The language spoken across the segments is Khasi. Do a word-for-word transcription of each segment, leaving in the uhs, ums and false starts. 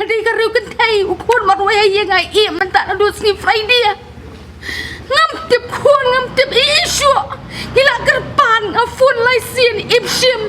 Dei ka riew kynthei, u khun marwei ha ïing, nga ïeh mynta naduh sngi Friday. Ngam tip khun, ngam tip ei ei shuh. Ngi la kyrpad, nga phone lai sien, im shim.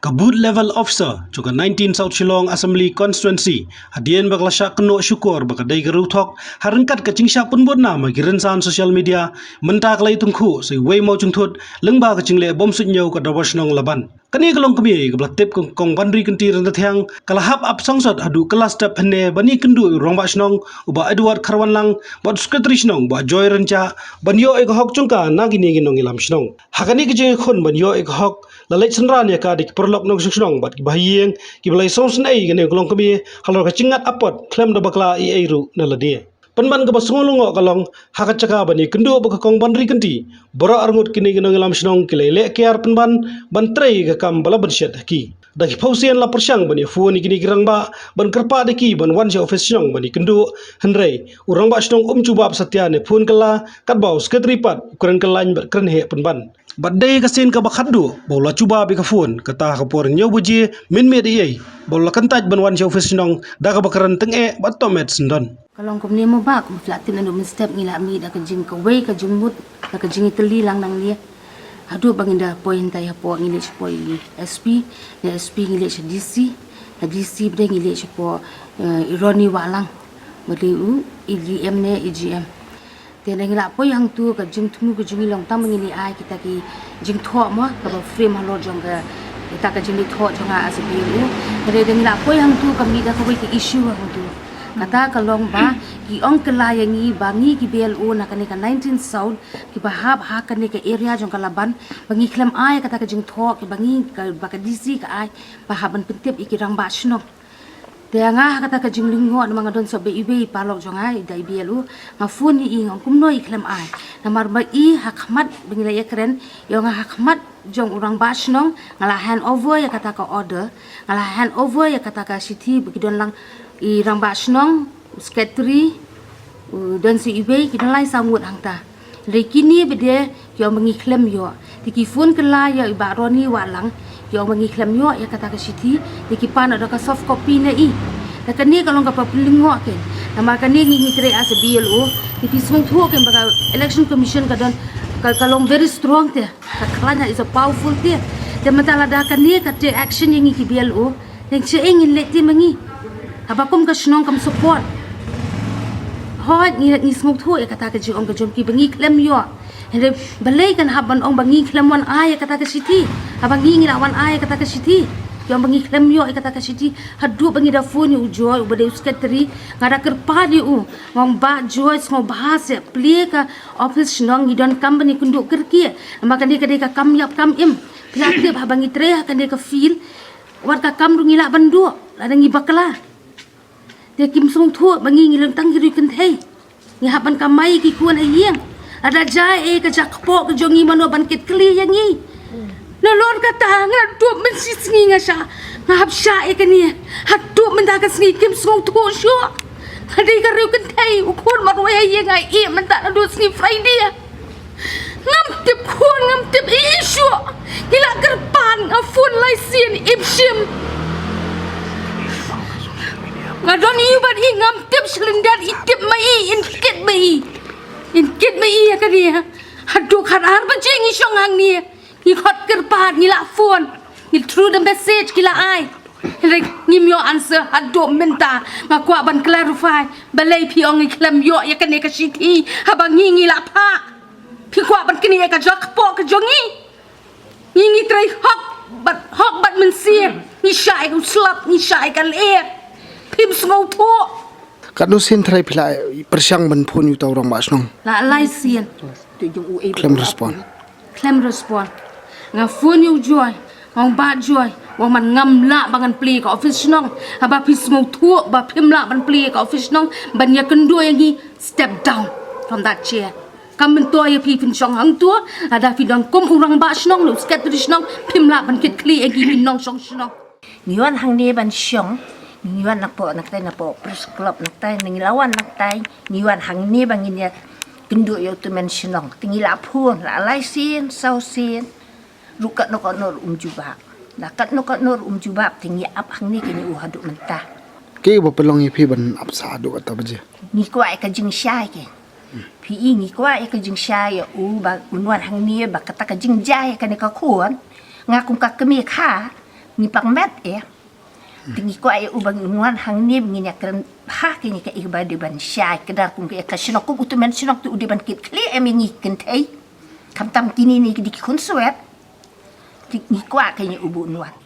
Ka Booth Level Officer jong ka nineteen South Shillong Assembly Constituency, hadien ba ka la shah kynnoh shukor ba ka dei ka riew thok, ha ryngkat ka jingshah pynbud nam ha ki rynsan social media, mynta ka la ïatyngkhuh sa iwei mawjingthut lyngba ka jingleh bom suidñiew ka Dorbar Shnong Laban. Kane ka longkmie kaba la tip kum ka Kong Banri Kynti Ryntathiang ka la hap ap sangsot haduh kylla step hynne ban ïakynduh ïa u Rangbah Shnong u Bah Edward Kharwanlang bad u Secretary Shnong Bah Joy Rynjah ban ïoh ïa ka hok jong ka na kine ki nongïalam shnong. Ha kane ka jingïakhun ban ïoh ïa ka hok, la leit synran ïa ka da ki paralok nongshong shnong bad kiba ha ïing kiba la ïasngewsynei ïa kane ka longkmie halor ka jingngat apot khlem da bakla ei ei ruh na lade. Pynban kaba sngew lyngngoh ka long, ha ka jaka ban ïakynduh bad ka Kong Banri Kynti, baroh arngut kine ki nongïalam shnong ki la ïaleh kiar pynban ban trei ïa ka kam ba la bynshet ha ki. Da ki phew sien la pyrshang ban ïa phone ïa kine ki rangbah ban kyrpad ïa ki ban wan sha office shnong ban ïakynduh, hynrei u Rangbah Shnong um jubab satia ne phone kylla, katba u Secretary pat u kren kylla bad kren heh pynban. Bad dei ka sien kaba khatduh ba u la jubab ïa ka phone, kata ha ka por hynñiew baje mynmiet ei ei, ba u la kyntait ban wan sha office shnong da kaba kren tyngeh bad tohmet syndon. Ka long kumne mo bah, kumba phi la tip naduh mynstep ngi la mih da ka jingkawei ka jingmut, da ka jingïatylli lang nangne. Haduh ba ngin da poi hangtai hapoh, ngi leit shapoh ïa u S P, na S P ngi leit sha D C, na D C bad ngi leit shapoh, eh, i Ronnie Wahlang, ba dei u E D M ne E G M. Te ngi la poi hangtu, ka jingthmu ka jong ngi long tang ba ngin ïa ai kita ki jingthoh mo, kaba frame halor jong ka, kita ka jingleit thoh jong nga as a B L O. Te ngi la poi hangtu, ka mih da kawei ka issue hangtu. Kata ka long ba ki ong kylla ïa ngi ba ngi ki B L O na kane ka nineteen South, kiba hap ha kane ka area jong ka Laban, ba ngi khlem ai kata ka jingthoh, kiba ngi ka, ba ka D C ka ai, ba hap ban pyntip ïa ki rangbah shnong. Te nga ha kata ka jinglyngngoh, namar nga don sop bad iwei i paralok jong nga, i da i B L O, nga phone ïa i, nga ong kumno i khlem ai. Namar ba i ha khmat ba ngi la ïakren, i ong ha khmat jong u rangbah shnong, nga la hand over ïa kata ka order, nga la hand over ïa kata ka shithi, ba ki don lang i rangbah shnong, u secretary, u don sa iwei, ki don lai saw ngut hangta. Hynrei kine ba de ki ong ba ngi khlem ïoh. Te ki phone kylla ïa i Bah Ronnie Wahlang, ki ong ba ngi khlem ïoh ïa kata ka shithi, te ki pan da ka soft copy na i. Te kane ka long kaba pynlyngngoh kein. Namar kane ngi, ngi trei as a B L O, te phi sngewthuh kein ba ka Election Commission ka don, ka, ka long very strong te. Ka khlaiñ ha is a powerful te. Te mynta lada kane ka take action ïa ngi ki B L O, Tang shaei ngin leh te ma ngi. Haba kum ka shnong kam support. Hooid ngi, ngi sngewthuh ïa kata ka jingong ka jong ki ba ngi khlem ïoh. Hynrei balei kan hap ban ong ba ngi khlem wan ai ïa kata ka shithi. Haba ngi ngi la wan ai ïa kata ka shithi. Ki ong ba ngi khlem ïoh ïa kata ka shithi. Haduh ba ngi da phone ïa u Joy uba dei u secretary. Nga da kyrpad ïa u. Nga ong Bah Joy sngewbha seh plie ka office shnong ngi donkam ban ïakynduh kyrkieh. Namar kane ka dei ka kam ïap kam im. Phi la tip haba ngi trei ha kane ka field. Wat ka kam ruh ngi lah ban duh, lada ngi bakla. Te kim sngewthuh ba ngi ngi long tang ki riew kynthei. Ngi hap ban kamai ki khun ha ïing. Lada jia ei ka jaka kpoh ka jong ngi mano ban kitkhlieh ïa ngi. Nalor kata nga dup mynshisngi nga shah. Nga hap shah ïa kane. Haduh mynta ka sngi kim sngewthuh shuh. Nga dei ka riew kynthei, u khun marwei ha ïing nga ïeh mynta naduh sngi Friday. Ngam tip khun, ngam tip ei ei shuh. Ngi la kyrpad, nga phone lai sien, im shym. Nga don ïa u bad i, ngam tip shyllyndet, i tip ma i, in kit ma i. In kit ma i ïa kane. Haduh khatar baje ngi shong hangne. Ngi khot kyrpad, ngi la phone. Ngi through the message ki la ai. Hynrei ngim ïoh answer haduh mynta. Nga kwah ban clarify. Balei phi ong ngi khlem ïoh ïa kane ka shithi. Haba ngi ngi la phah. Phi kwah ban knieh ïa ka jaka kpoh ka jong ngi. Ngi ngi trei hok bad, hok bad mynsiem. Ngi shah ïa u slap, ngi shah ïa ka lyer. Phim sngewthuh. Katno sien trai phi la pyrshang ban phone ïa uta u rangbah shnong? La lai sien. Khlem respond. Khlem respond. Nga phone ïa u Joy. Nga ong Bah Joy. Nga ong man ngam lah ba ngan plie ka office shnong. Haba phi sngewthuh ba phim lah ban plie ka office shnong ban ïakynduh ïa ngi, step down from that chair. Kam myntoi ïa phi phin shong hangto, lada phi don kum u rangbah shnong ne u secretary shnong, phim lah ban kitkhlieh ïa ngi ki nongshong shnong. Ngi wan hangne ban shong, ngi wan napoh nangtai, napoh Press Club nangtai, ngi la wan nangtai, ngi wan hangne ba ngin ïakynduh ïa u tymmen shnong. Te ngi la phone, la lai sien, saw sien. Ruh katno katno ruh um jubab. La katno katno ruh um jubab, te ngi ap hangne kane u haduh mynta. Ke ba pynlong ïa phi ban ap sah haduh kata baje. Ngi kwah ïa ka jingshai ke. Phi i ngi kwah ïa ka jingshai ïa u ba un wan hangne ba kata ka jingjia ïa kane ka khun. Nga kum ka kmie kha ngi pang met ïa. Te ngi kwah ïa u ba un wan hangne ba ngin ïa kren ha kane ka i ba dei ban shai ka dar kum ka ïa ka shnong kum u tymmen shnong te u dei ban kit khlieh ïa ngi kynthei. Khamtam kine ne ki dei ki khun swet. Te ngi kwah kane u ba un wan.